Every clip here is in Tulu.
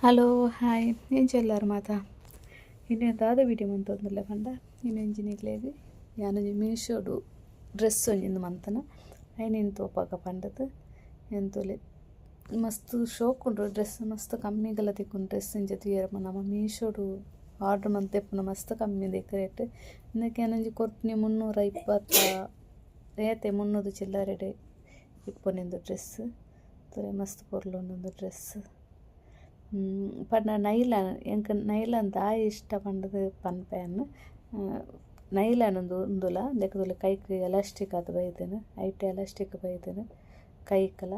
ಹಲೋ ಹಾಯ್ ಎಂಚ ಮಾತ ಇನ್ನು ದಾದ ವೀಡಿಯೋ ಮಂತೊಂದುಲ್ಲೆ ಪಂಡ ಇನಿ ನಿಕ್ಲೆಗ್ ಯಾನೊಂಜಿ ಮೀಶೋಡು ಡ್ರೆಸ್ ಒಂಜಿಂದು ಮಂತನ ಐನ್ ತೋಪಾಗ ಪಂಡದು ಎಂತೊಲೆ ಮಸ್ತ್ ಶೋಕುಂಡು ಡ್ರೆಸ್ ಮಸ್ತ್ ಕಮ್ಮಿಗಲ ತಿಕ್ಕುಂಡು ಡ್ರೆಸ್ ಇಂಚ ತೂಯೆರೆ ನಮ್ಮ ಮೀಶೋಡು ಆರ್ಡರ್ ಮಂತೆಪ್ಪುನ ಮಸ್ತ್ ಕಮ್ಮಿ ದೆಕ್ ರೇಟ್ ಇಂದಕ್ಕೆ ಯಾನೊಂಜಿ ಕೊರ್ಪಿನಿ 320 ಏತೆ 300 ಚಿಲ್ಲರೆಡ್ ಇಪ್ಪುನಿಂದು ಡ್ರೆಸ್ ತೂಲೆ ಮಸ್ತ್ ಪೊರ್ಲುಂಡು ಡ್ರೆಸ್ ಪಂಡ ನೈಲಾನ್ ಎಂಕ್ ನೈಲಾನ್ ದಾಯೆ ಇಷ್ಟ ಪಂಡದು ಪನ್ಪೆ ನೈಲಾನ್ ಉಂದು ಉಂದುಲ ಇಂದೆಕ್ ತೂಲೆ ಕೈಕ್ ಎಲಾಸ್ಟಿಕ್ ಆದ್ ಬೈದೆನ್ ಐಟ್ ಎಲಾಸ್ಟಿಕ್ ಬೈದೆನ್ ಕೈಕಲ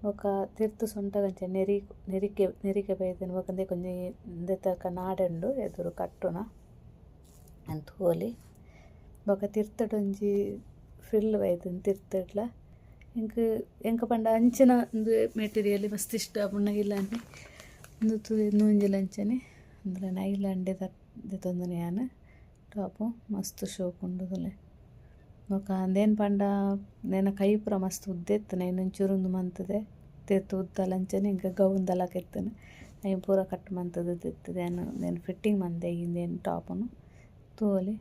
ಬೊಕ ತಿರ್ತ್ ಸೊಂಟದಂಚ ನೆರಿಕೆ ನೆರಿಕೆ ಬೈದೆನ್ ಬೊಕ ಇಂದೆಕ್ ಒಂಜಿ ಇಂದೆತ ನಾಡೆ ಉಂಡು ಎದುರು ಕಟ್ಟುನ ತೂವೊಲಿ ಬೊಕ ತಿರ್ತುಡು ಒಂಜಿ ಫ್ರಿಲ್ ಬೈದೆನ್ ತಿರ್ತುಡ್ಲ ಎಂಕ್ ಎಂಕ್ ಪಂಡ ಅಂಚಿನ ಉಂದು ಮೆಟೀರಿಯಲ್ ಮಸ್ತ್ ಇಷ್ಟ ಆಪುಂಡು ನೈಲಾನ್ ಉಂದು ಉಂದು ಅಂಚನೆ ಉಂದುಲ ನೈಲಾನ್ ದೆತೊಂದುನ ಯಾನ್ ಟಾಪು ಮಸ್ತ್ ಶೋಕು ಉಂಡು ತೂಲೆ ಬೊಕ ಉಂದೇನ್ ಪಂಡ ನೆನ ಕೈ ಪೂರ ಮಸ್ತ್ ಉದ್ದ ಇತ್ತುಂಡು ಐನ್ ಒಂಚೂರು ಉಂದು ಮಂತುದೆ ತಿರ್ತ್ ಉದ್ದಲ ಅಂಚನೆ ಎಂಕ್ ಗೌನ್ ದ ಲೆಕ ಇತ್ತುಂಡು ಐನ್ ಪೂರ ಕಟ್ ಮಂತುದು ದೆತ್ತುದು ಯಾನ್ ಉಂದೆನ್ ಫಿಟ್ಟಿಂಗ್ ಮಂತೆ ಇಂದೆನ್ ಟಾಪುನು ತೂವೊಲಿ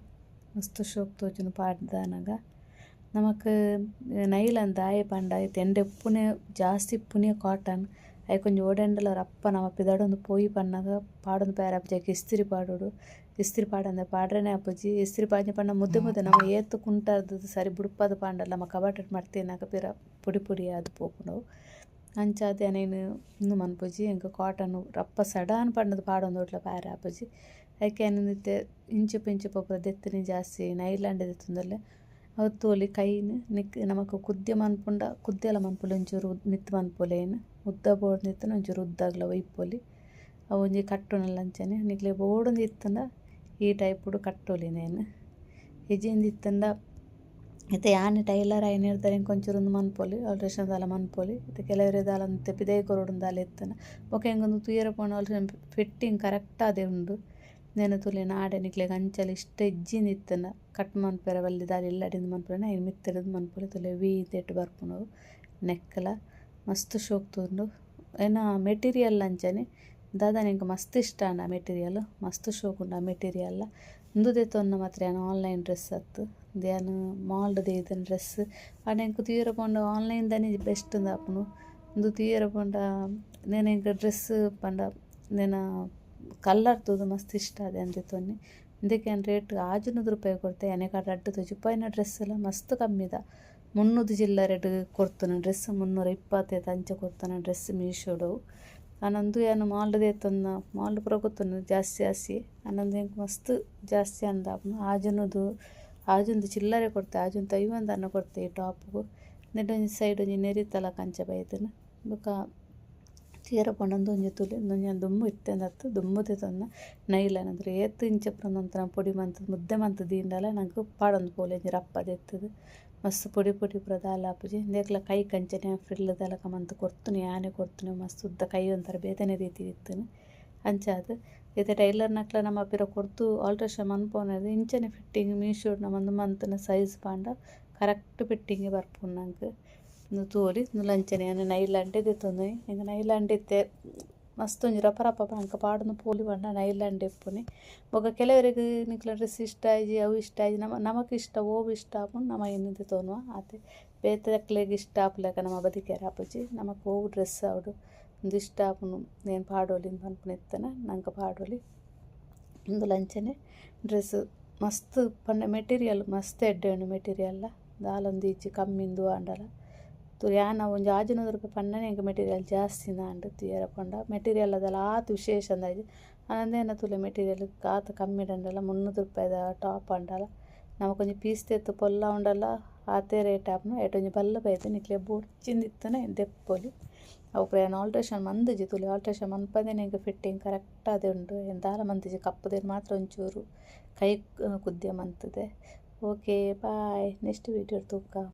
ಮಸ್ತ್ ಶೋಕು ತೋಜುಂಡು ಪಾಡ್ದಾನಗ ನಮಕ್ ನೈಲಾನ್ ದಾಯೆ ಪಂಡ ಇತ್ತೆ ಎಂಡ ಇಪ್ಪುನೆ ಜಾಸ್ತಿ ಇಪ್ಪುನೆ ಕಾಟನ್ ಐಕ್ ಒಂಜಿ ಓಡಂಡಲ ರಪ್ಪ ನಮ ಪಿದಡೊಂದು ಪೋಯಿ ಪನ್ನಗ ಪಾಡೊಂದು ಪೋಯೆರೆ ಆಪುಜಿ ಐಕ್ ಇಸ್ತ್ರಿ ಪಾಡೊಡು ಇಸ್ತ್ರಿ ಪಾಡಂದೆ ಪಾಡ್ರೆನೆ ಆಪುಜಿ ಇಸ್ತ್ರಿ ಪಾಡ್ಜಿ ಪಂಡ ಮುದ್ದೆ ಮುದ್ದೆ ನಮ ಏತ್ ಕುಂಟಾದ್ ಸರಿ ಬುಡ್ಪಾದ್ ಪಾಂಡಲ ನಮ ಕಬಟಡ್ ಮಡ್ತಿನಗ ಪಿರ ಪೊಡಿ ಪೊಡಿ ಆದ್ ಪೋಪುಂಡು ಅಂಚಾದ್ ಯಾನ್ ಐನ್ ಉಂದು ಮನ್ಪುಜಿ ಎಂಕ್ ಕಾಟನ್ ರಪ್ಪ ಸಡನ್ ಪಂಡುದು ಪಾಡೊಂದು ಒಟ್ಲ ಪೋಯೆರೆ ಆಪುಜಿ ಐಕ್ ಯಾನ್ ಇತ್ತೆ ಇಂಚಿಪ ಇಂಚಿಪ ಪೂರ ದೆತ್ತುನಿ ಜಾಸ್ತಿ ನೈಲಾನ್ ದೆತ್ತೊಂದುಲ್ಲೆ ಅವು ತೂವೊಲಿ ಕೈನ್ ನಿಕ್ ನಮಕ್ ಕುದ್ಯ ಮನ್ಪುಂಡ ಕುದ್ಯಲ ಮನ್ಪೊಲಿ ಒಂಚೂರು ಮಿತ್ತ್ ಮನ್ಪೊಲಿ ಐನ್ ಉದ್ದ ಬೋಡುಂದಿತ್ತುಂಡ ಒಂಚೂರು ಉದ್ದಗ್ಲ ಒಯ್ಪೊಲಿ ಅವು ಒಂಜಿ ಕಟ್ಟುನಲ ಅಂಚನೆ ನಿಕ್ಲೆಗ್ ಬೋಡುಂದು ಇತ್ತುಂಡ ಈ ಟೈಪುಡು ಕಟ್ಟೊಲಿ ಇಂದೆನ್ ಇಜ್ಜಿಂದ್ ಇತ್ತುಂಡ ಇತ್ತೆ ಯಾನ್ ಟೈಲರ್ ಆಯಿನೆಡ್ದ್ ಎಂಕ್ ಒಂಚೂರು ಉಂದು ಮನ್ಪೊಲಿ ಆಲ್ಟ್ರೇಷನ್ ದಾಲ ಮನ್ಪೊಲಿ ಇತ್ತೆ ಕೆಲವೆರ್ ದಾಲ ಇತ್ತೆ ಪಿದಯಿ ಕೊರೊಡುಂದು ದಾಲ ಇತ್ತುಂಡ ಬೊಕ ಎಂಕ್ ಉಂದು ತೂಯೆರೆ ಪೋಂಡ ಆಲ್ಟ್ರೇಷನ್ ಫಿಟ್ಟಿಂಗ್ ಕರೆಕ್ಟ್ ಆದೆ ಉಂಡು ನೆನ ತೂಲೆ ನಾಡೆ ನಿಕ್ಲೆಗ್ ಅಂಚಲ ಇಷ್ಟ ಇಜ್ಜಿಂದ್ ಇತ್ತುಂಡ ಕಟ್ ಮನ್ಪೆರೆ ಬಲ್ಲಿ ದಾಲ ಇಲ್ಲಡಿಂದ್ ಮನ್ಪುನ ಐನ್ ಮಿತ್ತುರ್ದ್ ಮನ್ಪೊಲಿ ತೂಲೆ ವಿ ಇಂದೆಟ್ ಬರ್ಪುಂಡು ನೆಕ್ಲ ಮಸ್ತ್ ಶೋಕು ತೋಜುಂಡು ಎನ್ನ ಮೆಟೀರಿಯಲ್ ಅಂಚನೆ ದಾದನ ಎಂಕ್ ಮಸ್ತ್ ಇಷ್ಟ ಆಂಡ್ ಆ ಮೆಟೀರಿಯಲ್ ಮಸ್ತ್ ಶೋಕು ಉಂಡು ಆ ಮೆಟೀರಿಯಲ್ ಉಂದು ದೆತೊನ್ನ ಮಾತ್ರ ಯಾನ್ ಆನ್ಲೈನ್ ಡ್ರೆಸ್ ಅತ್ತ್ ಉಂದು ಯಾನ್ ಮಾಲ್ಡ್ ದೆಯ್ದಿನ ಡ್ರೆಸ್ ಆಂಡ ಎಂಕ್ ತೂಯೆರೆ ಪೋಂಡ ಆನ್ಲೈನ್ ದಾನೆ ಬೆಸ್ಟ್ ಇಂದ್ ಆಪುಂಡು ಉಂದು ತೂಯೆರೆ ಪೋಂಡ ನೆನ ಎಂಕ್ ಡ್ರೆಸ್ ಪಂಡ ನೆನ ಕಲರ್ ತೂದು ಮಸ್ತ್ ಇಷ್ಟ ಆದ್ ಯಾನ್ ದೆತೊನ್ನಿ ಇಂದೆಕ್ ಯಾನ್ ರೇಟ್ 600 ರೂಪಾಯಿ ಕೊರ್ತೆ ಯಾನ್ ರಡ್ಡ್ ತೋಜಿಪಾಯಿನ ಡ್ರೆಸ್ ಲ ಮಸ್ತ್ ಕಮ್ಮಿದ 300 ಚಿಲ್ಲರೆಡ್ ಕೊರ್ತುನ ಡ್ರೆಸ್ 320 ಅಂಚ ಕೊರ್ತುನ ಡ್ರೆಸ್ ಮೀಶೋಡು ಆಂಡ ಉಂದು ಯಾನ್ ಮಾಲ್ಡ್ ದೆತೊನ್ನ ಮಾಲ್ಡ್ ಪೂರ ಗೊತ್ತುಂಡು ಜಾಸ್ತಿ ಜಾಸ್ತಿ ಆಂಡ ಉಂದು ಎಂಕ್ ಮಸ್ತ್ ಜಾಸ್ತಿ ಅಂದ್ ಆಪುಂಡು 600 600 ಚಿಲ್ಲರೆ ಕೊರ್ತೆ 650 ದಾನ್ನ ಕೊರ್ತೆ ಈ ಟಾಪುಗು ನೆಟ್ ಒಂಜಿ ಸೈಡ್ ಒಂಜಿ ನೆರಿತ ಲೆಕ ಅಂಚ ಬೈದುಂಡು ಬೊಕ ತೂಯೆರೆ ಪೋಂಡ ಉಂದೊಂಜಿ ತೂಲೆ ಉಂದೊಂಜಿ ಯಾನ್ ದುಂಬು ಇತ್ತೆಂದತ್ತ್ ದುಂಬು ದೆತೊನ್ನ ನೈಲಾನ್ ಅಂದ್ರೆ ಏತ್ ಇಂಚ ಪೂರ ಮಂತ್ ಪೊಡಿ ಮಂತ್ ಮುದ್ದೆ ಮಂತ್ ದೀಂಡಲ ನಂಕ್ ಪಾಡೊಂದು ಪೋವೊಲಿ ಒಂಜಿ ರಪ್ಪ ದೆತ್ತುದು ಮಸ್ತ್ ಪೊಡಿ ಪೊಡಿ ಪೂರ ದಾಲ ಆಪುಜಿ ಇಂದೆಕ್ಲ ಕೈಕ್ ಅಂಚನೆ ಫ್ರಿಲ್ ದ ಲೆಕ ಮಂತ್ ಕೊರ್ತುನಿ ಯಾನೆ ಕೊರ್ತುನಿ ಮಸ್ತ್ ಉದ್ದ ಕೈ ಒಂಥರ ಬೇತೆನೆ ರೀತಿ ಇತ್ತುಂಡು ಅಂಚಾದ್ ಇತ್ತೆ ಟೈಲರ್ನಕ್ಲ ನಮ ಪಿರ ಕೊರ್ದು ಆಲ್ಟ್ರೇಷನ್ ಮನ್ಪೊನಗ ಇಂಚನೆ ಫಿಟ್ಟಿಂಗ್ ಮೀಶೋಡ್ ನಮ ಉಂದು ಮಂತುನ ಸೈಜ್ ಪಾಂಡ ಕರೆಕ್ಟ್ ಫಿಟ್ಟಿಂಗ್ ಬರ್ಪುಂಡು ನಂಕ್ ಉಂದು ತೂವೊಲಿ ಉಂದುಲ ಅಂಚನೆ ಯಾನ್ ನೈಲಾನ್ ದೆತೊಂದುನಿ ಎಂಕ್ ನೈಲಾನ್ ಇತ್ತೆ ಮಸ್ತ್ ಒಂಜಿ ರಪ ರಪ ಅಂಕ ಪಾಡೊಂದು ಪೋಲಿ ಪಂಡ ನೈಲಾನ್ ಇಪ್ಪುನಿ ಬೊಕ ಕೆಲವೆರೆಗ್ ನಿಕ್ಲೆನ ಡ್ರೆಸ್ ಇಷ್ಟ ಆಯಿಜಿ ಅವು ಇಷ್ಟ ಆಯಿಜಿ ನಮ ನಮಕ್ ಇಷ್ಟ ಒವು ಇಷ್ಟ ಆಪುಂಡು ನಮ ಐನ್ ದೆತೊನುವ ಆತೆ ಬೇತೆದಕ್ಲೆಗ್ ಇಷ್ಟ ಆಪುಲೆಕ ನಮ ಬದಿಕೆರೆ ಆಪುಜಿ ನಮಕ್ ಒವು ಡ್ರೆಸ್ ಆವಡ್ ಉಂದು ಇಷ್ಟ ಆಪುಂಡು ಏನ್ ಪಾಡೊಲಿ ಪನ್ಪುನ ಇತ್ತುಂಡ ನಂಕ್ ಪಾಡೊಲಿ ಉಂದುಲ ಅಂಚನೆ ಡ್ರೆಸ್ ಮಸ್ತ್ ಪಂಡ ಮೆಟೀರಿಯಲ್ ಮಸ್ತ್ ಎಡ್ಡೆ ಉಂಡು ಮೆಟೀರಿಯಲ್ ದಾಲ ಒಂಜಿ ಇಜ್ಜಿ ಕಮ್ಮಿ ಇಂದು ಆಂಡಲ ಯಾನ್ ಒಂಜಿ 600 ರೂಪಾಯಿ ಪಂಡನೆ ಎಂಕ್ ಮೆಟೀರಿಯಲ್ ಜಾಸ್ತಿ ಆಂಡ್ ತೂಯೆರೆ ಪೋಂಡ ಮೆಟೀರಿಯಲ್ ಅದಲ ಆತ್ ವಿಶೇಷ ಅಂದಾಜಿ ಅಂದೇನ ತೂಲೆ ಮೆಟೀರಿಯಲ್ ಆತ್ ಕಮ್ಮಿಡ್ ಆಂಡಲ 300 ರೂಪಾಯಿದ ಟಾಪ್ ಆಂಡಲ ನಮಕ್ ಒಂಜಿ ಪೀಸ್ ದೆತ್ತ್ ಪೊಲ್ಲ ಉಂಡಲ ಆತೆ ರೇಟ್ ಆಪುಂಡು ಐಟ್ ಒಂಜಿ ಬಲ್ಲ್ ಬೈದು ನಿಕ್ಲೆಗ್ ಬೋಡ್ಚಿಂದ್ ಇತ್ತುಂಡ ಐನ್ ದೆಪ್ಪೊಲಿ ಅವು ಪೂರ ಯಾನ್ ಆಲ್ಟ್ರೇಷನ್ ಮಂತುಜಿ ತೂಲೆ ಆಲ್ಟ್ರೇಷನ್ ಮನ್ಪಂದೆನೆ ಎಂಕ್ ಫಿಟ್ಟಿಂಗ್ ಕರೆಕ್ಟ್ ಆದೆ ಉಂಡು ಯಾನ್ ದಾಲ ಮಂತುಜಿ ಕಪ್ಪುದೇನ್ ಮಾತ್ರ ಒಂಚೂರು ಕೈ ಕುದ್ಯ ಮಂತುದೆ ಓಕೆ ಬಾಯ್ ನೆಕ್ಸ್ಟ್ ವೀಡಿಯೋ ತೂಕ.